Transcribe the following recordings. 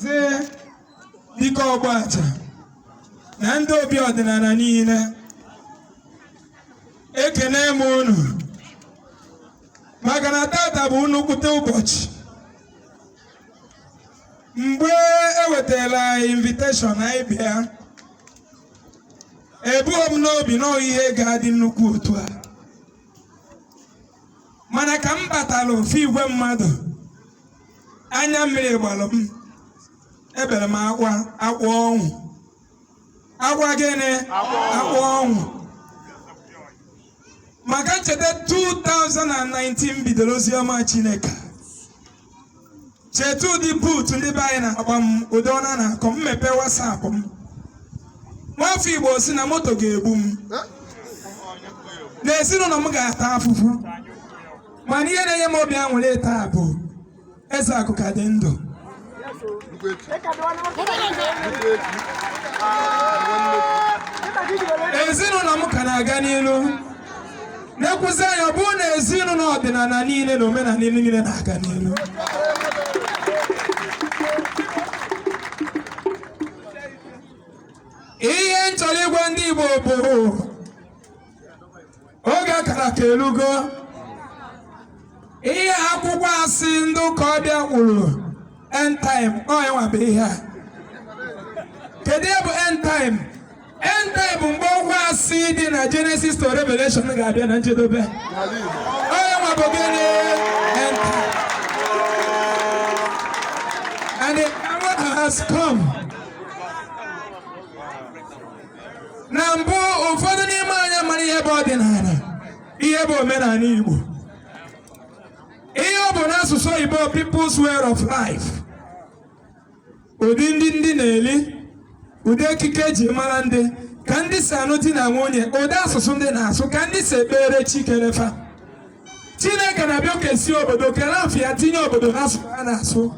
Maazị Dike Ọgbaja na ndị obi ọdịnala niile, ekene m unu maka na tata bụ nnukwute ụbọchị. Mgbe ewetara anyị invitation anyị bịa, ebughị m n'obi na ihe ga-adị nnukwu otu a, mana ka m batara ofu igwe mmadụ, anya mmiri gbalụ m, ebere m akwa, akwa ọnwụ. Akwa gịnị? Akwa ọnwụ. Maka ncheta 2019 bidoro ozi ọma Chineke, cheta ụdị boot ndị be anyị na-agba m, ụdị ọna na-akọ m, mmepe WhatsApp m, nwafọ Igbo si na moto ga-egbu m, na ezinụlọ m ga-ata afụfụ. Mana ihe na-enye m obi aṅụrị taa bụ Ezeakụ ka dị ndụ. Ezinụlọ m ka na-aga n'ilu na-ekwuzi anya, ọ bụrụ na ezinụlọ ọdịnala niile na omenala niile na-aga n'ilu. Ihe m chọrọ ịgwa ndị Igbo bụ oge akara aka elugo. Ihe akwụkwọ asị ndị ụka ọbịa kwuru, end time, ọ ya nwa bụ ihe a. Kedu ihe bụ end time? End time bụ mgbe okwu asị dị na Genesis to Revelation ga-abịa na njedebe. Ọ ya nwa bụ gịnị? End time. And the hour has come. Na mbụ, ụfọdụ n'ime anyị mara ihe bụ ọdịnala, ihe bụ omenala Igbo, ihe ọ bụ n'asụsụ oyibo people's way of life, ụdị ndị na-eli, ụdị ekike eji mara ndị, ka ndị si anụ di na nwunye, ụdị asụsụ ndị na-asụ, ka ndị si ekpere chi kerefa. Chineke na-abịa okesi obodo, kere afọ ya, tinye obodo n'asụsụ ha na-asụ.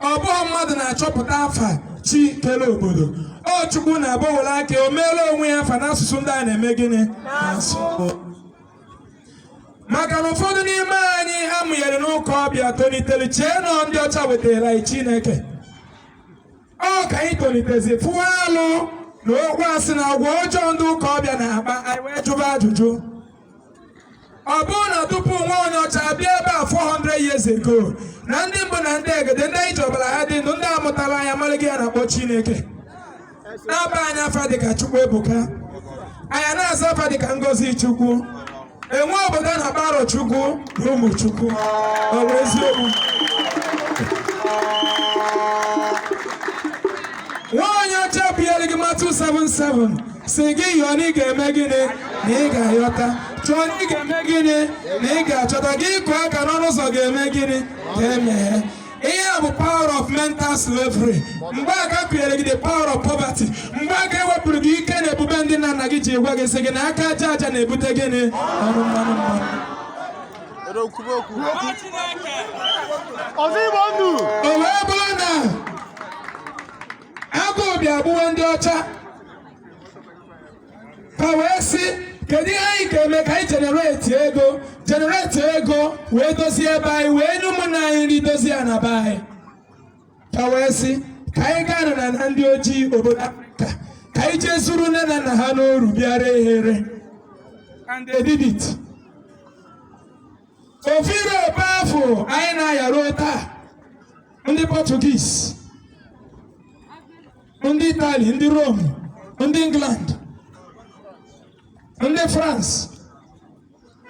Ọ bụghị mmadụ na-achọpụta afa chi kere obodo. Ọ Chukwu na-abụ were aka o meela onwe ya afa n'asụsụ ndị a na-eme gịnị? Na-asụ. Maka na ụfọdụ n'ime anyị amụnyere n'ụka ọbịa tolitere chee na ndị ọcha wetara anyị Chineke. Ọ ka anyị tolitezi fụwa alụ na okwu asị na agwa ọjọọ ndị ụka ọbịa na-akpa, anyị wee jụba ajụjụ. Ọ bụrụ na tupu nwa onye ọcha bịa ebe a 400 years ago, na ndị mbụ na ndị egede, ndị anyị ji ọbara ha dị ndụ, ndị amụtara anya mara gị ya na-akpọ Chineke, na-aba anyị afa dịka Chukwu Ebuka, anyị na-aza afa dịka Ngozi Chukwu, enwe obodo a na-akpọ Arọ Chukwu na ụmụ Chukwu. Ọ bụ eziokwu? Nwa onye ọcha bịara gị Matthew 7:7 si gị yọọ na ị ga-eme gịnị? Na ị ga-ayọta. Chọọ na ị ga-eme gịnị? Na ị ga-achọta. Gị kụọ aka n'ọnụ ụzọ ga-eme gịnị? Ga-emeghe. Ihe a bụ power of mental slavery. Mgbe a ka kụnyere gị the power of poverty, mgbe a ka ewepụrụ gị ike na ebube ndị nna nna gị ji gwa gị, sị gị na aka aja aja na-ebute gịnị? Ọnụ mmanụ mmanụ. Ọzọ Igbo ndụ. O wee bụrụ na agụụ bịa gbuwe ndị ọcha, ka wee sị, kedu ihe anyị ga-eme ka anyị generate ego, generate ego wee dozie ebe anyị, wee nye ụmụnne anyị nri, dozie ya na be anyị? Ka wee sị ka anyị gaa na ndị ojii obodo Afrịka, ka anyị jee zuru nne na nna ha n'oru, bịa ree ha ere. And they did it. Ofu Europe afọ anyị na-ayaruo taa, ndị Portuguese, ndị Italy, ndị Rome, ndị England, ndị France,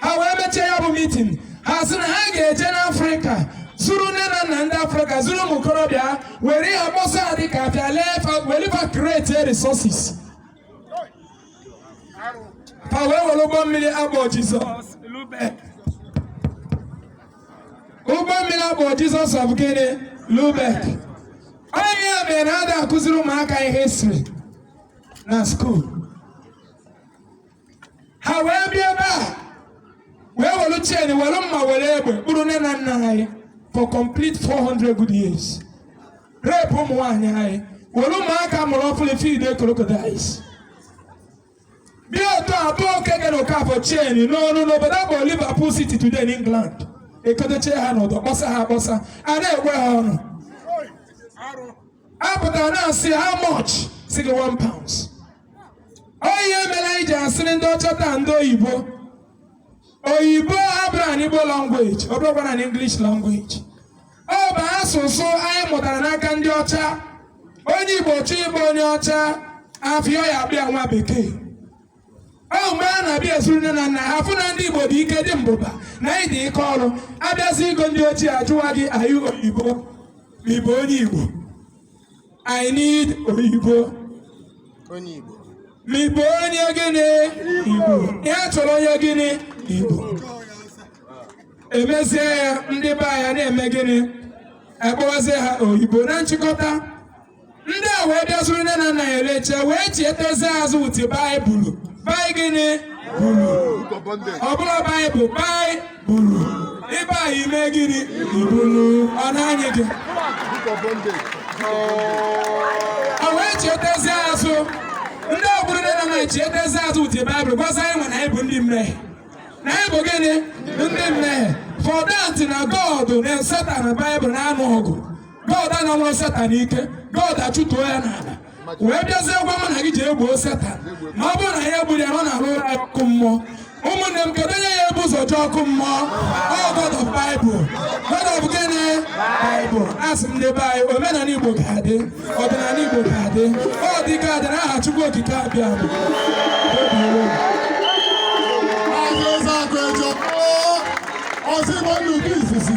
ha wee mechie ya bụ meeting. Ha sị na ha ga-eje n'Afrịka zuru nne na nna ndị Afrịka, zuru ụmụ okorobịa, were ihe kpọsa ha dịka afịa, lee fa, were fa create resources. Fa wee were ụgbọ mmiri akpọ Jizọs Lübeck, ụgbọ mmiri akpọ Jesus of gịnị? Lübeck. Onye ya mere na a na-akụziri ụmụaka ihe history na school. Ha wee bịa ebe a wee were chain, were mma, were egbe kpụrụ nne na nna anyị for complete 400 good years, rape ụmụ nwaanyị anyị, were ụmụaka mụrụ ọfụrụ feed crocodiles. Bịa otu abụọ Okeke na Okafọ chain n'ọnụ n'obodo akpọ Liverpool City today in England, ekodochie ha n'ụdọ, kpọsa ha akpọsa, a na-egwe ha ọnụ. Apụtara na-asị, "How much?" Sị gị £1. Ọ ihe mere anyị ji asịrị ndị ọcha taa ndị oyibo. Oyibo abụrụ an Igbo language, ọ bụrụkwa na English language. Ọ bụ asụsụ anyị mụtara n'aka ndị ọcha. Onye Igbo chọọ ịbụ onye ọcha, afịọ ya abịa nwa bekee. Ọ mgbe a na-abịa ezuru nne na nna ha fụ na ndị Igbo dị ike, dị mbụba, na anyị dị ike ọrụ. Abịazi igo ndị ochie, ajụwa gị anyị oyibo ma ị bụ onye Igbo. I need oyibo. Onye Igbo. Ma ị bụ onye gịnị? Igbo. Ya chọrọ onye gịnị? Igbo. Emezie ya, ndị be anyị na-eme gịnị? Akpọwazie ha oyibo. Na nchịkọta, ndị a wee bịa zuru nne na nna ya ereche wee chietezie azụ with baịbụlụ. Bai gịnị? Bụlụ. Ọ bụla baịbụl, baịbụlụ. Ịba anyị ime gịnị? Ibulu ọ na-anyị gị. O wee chietezie azụ, ndị ọbụrụ nne na nna chietezie azụ with baịbụl, gwazi anyị nwe na anyị bụ ndị mmehie, na anyị bụ gịnị? Ndị mmehie. For that na God na Satan na baịbụl na-anụ ọgụ. God anọnwụrụ Satan ike, God achụtuo ya n'ala wee bịazie gwa mụ na gị ji egbuo Satan. Ma ọ bụrụ na ya egburu ya na ọ na-arụ ụra ọkụ mmụọ. Ụmụnne m, kedu onye ya ebu ụzọ jee ọkụ mmụọ? Ọ God of Bible. God of gịnị? Bible. Asị m, ndị be anyị, omenala Igbo ga-adị, ọdịnala Igbo ga-adị. Ọ dịga adị n'aha Chukwu Okike abịa bụ. Maazị Ezeakụ Ejiofor, ọzọ Igbo nnukwu izizi.